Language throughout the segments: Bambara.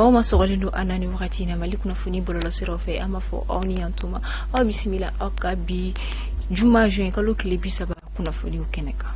Maaw ma sɔgɔlen don an na ni wagati in na Mali kunnafoni bɔlɔlɔsiraw fɛ, an b'a fɔ aw ni yan tuma, aw bisimila aw ka bi juma juin kalo tile 30 kunnafoniw kɛnɛ kan.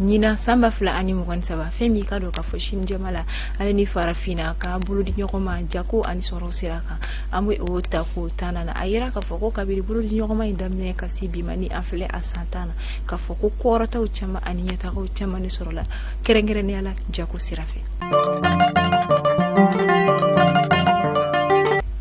Ɲinan san 2023, fɛn min ka dɔn k'a fɔ Sini jama la ale ni farafinna ka bolo di ɲɔgɔn ma jago ani sɔrɔ sira kan, an bɛ o ta ko 10 na. A yira k'a fɔ ko kabini bolo di ɲɔgɔn ma in daminɛ ka se bi ma, ni an filɛ a san 10 na, k'a fɔ ko kɔrɔtaw caman ani ɲɛtagaw caman de sɔrɔla, kɛrɛnkɛrɛnnenya la jago sira fɛ.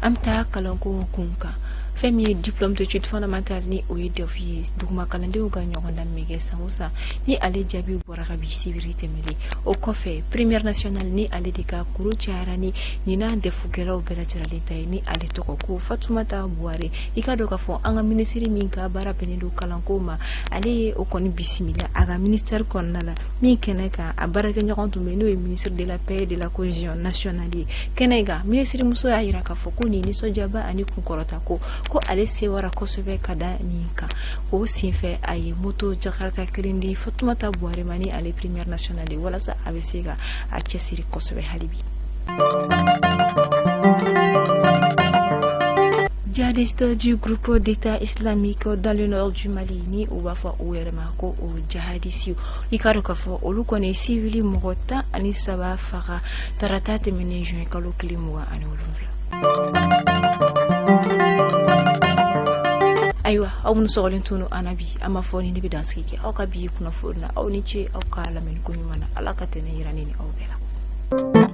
An bɛ taa kalanko kun kan. Fɛn min ye diplôme d'études fondamentales, ni o ye DEF ye, duguma kalandenw ka ɲɔgɔndan min kɛ san o san, ni ale jaabi bɔra ka bi sibiri tɛmɛlen. O kɔfɛ, première nationale, ni ale de ka kuru cayara ni ɲinan DEF kɛlaw bɛɛ lajɛlen ta ye, ni ale tɔgɔ ko Fatumata Buware, i ka dɔn k'a fɔ an ka minisiri min ka baara bɛnnen don kalanko ma, ale ye o kɔni bisimila a ka ministère kɔnɔna la. Min kɛnɛ kan, a baarakɛɲɔgɔn tun bɛ, n'o ye ministre de la Paix et de la Cohésion nationale ye. Kɛnɛ kan, minisirimuso y'a jira k'a fɔ ko nin nisɔndiyaba ani kunkɔrɔta ko ko ale sewara kosɛbɛ ka da nin kan. O senfɛ, a ye moto jakarta kelen di Fatumata Buware ma, ni ale première nationale ye, walasa a bɛ se ka a cɛsiri kosɛbɛ hali bi. Djihadiste du groupe d'État islamique dans le nord du Mali, ni u b'a fɔ u yɛrɛ ma ko o jihadisiw, i k'a dɔn k'a fɔ olu kɔni sivili mɔgɔ 13 faga tarata tɛmɛnen juin kalo tile 27. Ayiwa, aw minnu sɔgɔlen tun an na bi, an b'a fɔ ni ne bɛ dansigi kɛ aw ka bi kunnafoni na. Aw ni ce aw ka lamɛnni ko ɲuman na. Ala ka tɛnɛ yira ne ni aw bɛɛ la.